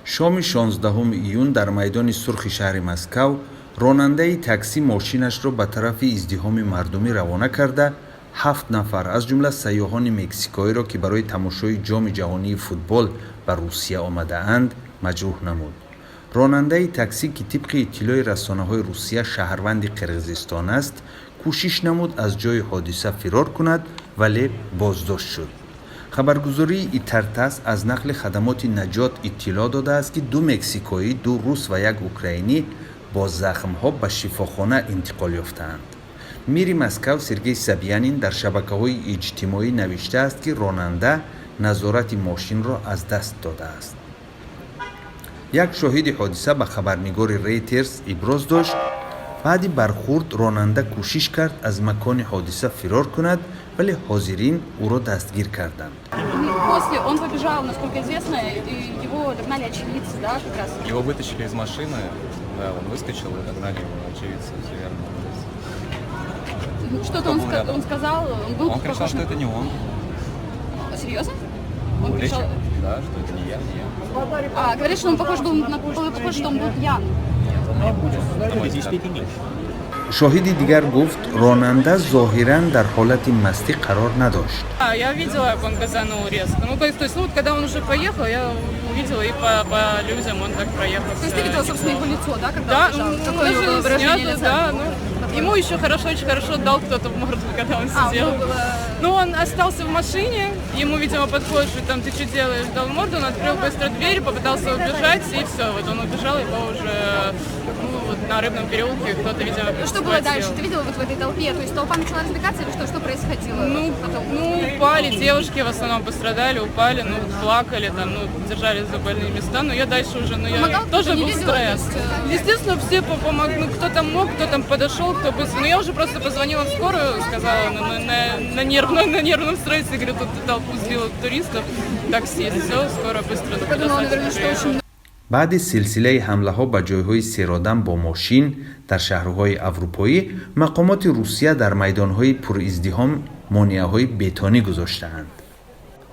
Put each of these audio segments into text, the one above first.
Шоми 16 июн дар Майдони Сурхи шаҳри Москав ронандаи таксӣ мошинашро ба тарафи издиҳоми мардумӣ равона карда, ҳафт нафар, аз ҷумла сайёҳони мексикоиро, ки барои тамошои Ҷоми ҷаҳонии футбол ба Русия омадаанд, маҷрӯҳ намуд. Ронандаи таксӣ, ки тибқи иттилои расонаҳои Русия шаҳрванди Қирғизистон аст, кӯшиш намуд аз ҷои ҳодиса фирор кунад, вале боздошт шуд. Хабаргузории ИТАР-ТАСС аз нақли хадамоти наҷот иттилоъ додааст, ки ду мексикоӣ, ду рус ва як украинӣ бо захмҳо ба шифохона интиқол ёфтаанд. Мири Москав Сергей Собянин дар шабакаҳои иҷтимоӣ навиштааст, ки ронанда назорати мошинро аз даст додааст. Як шоҳиди ҳодиса ба хабарнигори Рейтерс иброз дошт, баъди бархурд ронанда кӯшиш кард аз макони ҳодиса фирор кунад, вале ҳозирин ӯро дастгир карданд. После он побежал, насколько известно, и его догнали очевидцы, да, как раз. Его вытащили из машины, да, он выскочил, и догнали его очевидцы, все верно. То есть Что-то Кто он, был рядом? Он сказал, он был Он кричал, похож что на- это не он. Серьезно? Он Речи? кричал. Да, что это не я, не я. А, говорит, что он похож был на, был похож, что он был пьян. Нет, он не на мой взгляд. Шоҳиди дигар гуфт, ронанда зоҳиран дар ҳолати мастӣ қарор надошт. А, я видела, как он газанул резко. Ну, то есть, ну, вот когда он уже поехал, я увидела, и по людям он так проехал. То есть ты видела, собственно, его лицо, да, когда Да, он бежал? ну, Какое у него даже было выражение снято, лица? Да, ну, ему еще хорошо, очень хорошо дал кто-то в морду, когда он А, у сидел. Него было. Ну, он остался в машине, ему, видимо, подходит, что там: «Ты что делаешь?», дал в морду, он открыл быстро дверь, попытался убежать, и все, вот он убежал, его уже, ну, вот на Рыбном переулке кто-то, видимо, Ну, что было схватил. Дальше? Ты видела вот в этой толпе? То есть толпа начала разбегаться или что? Что происходило Ну, потом? Ну, упали, девушки в основном пострадали, упали, ну, плакали там, ну, держались за больные места, но я дальше уже, ну, я Помогал тоже кто-то? Не был видела? стресс. То есть, Естественно, все помогли, ну, кто там мог, кто там подошел, кто быстро. Но я уже просто позвонила в скорую, сказала на нервном стрессе, говорю, тут толпу сбила туристов, такси, все, скоро быстро Подумала, наверное, что очень Баъди силсилаи ҳамлаҳо ба ҷойҳои серодам бо мошин дар шаҳрҳои аврупоӣ, мақомоти Русия дар майдонҳои пуриздиҳом монеаҳои бетонӣ гузоштаанд.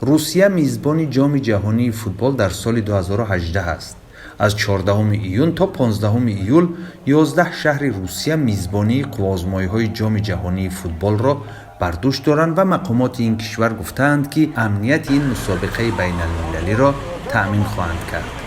Русия мизбони Ҷоми ҷаҳонии футбол дар соли 2018 аст. Аз 14 июн то 15 июл 11 шаҳри Русия мизбонии қувваозмоиҳои Ҷоми ҷаҳонии футболро бар дӯш доранд ва мақомоти ин кишвар гуфтаанд, ки амнияти ин мусобиқаи байналмилалиро таъмин хоҳанд кард.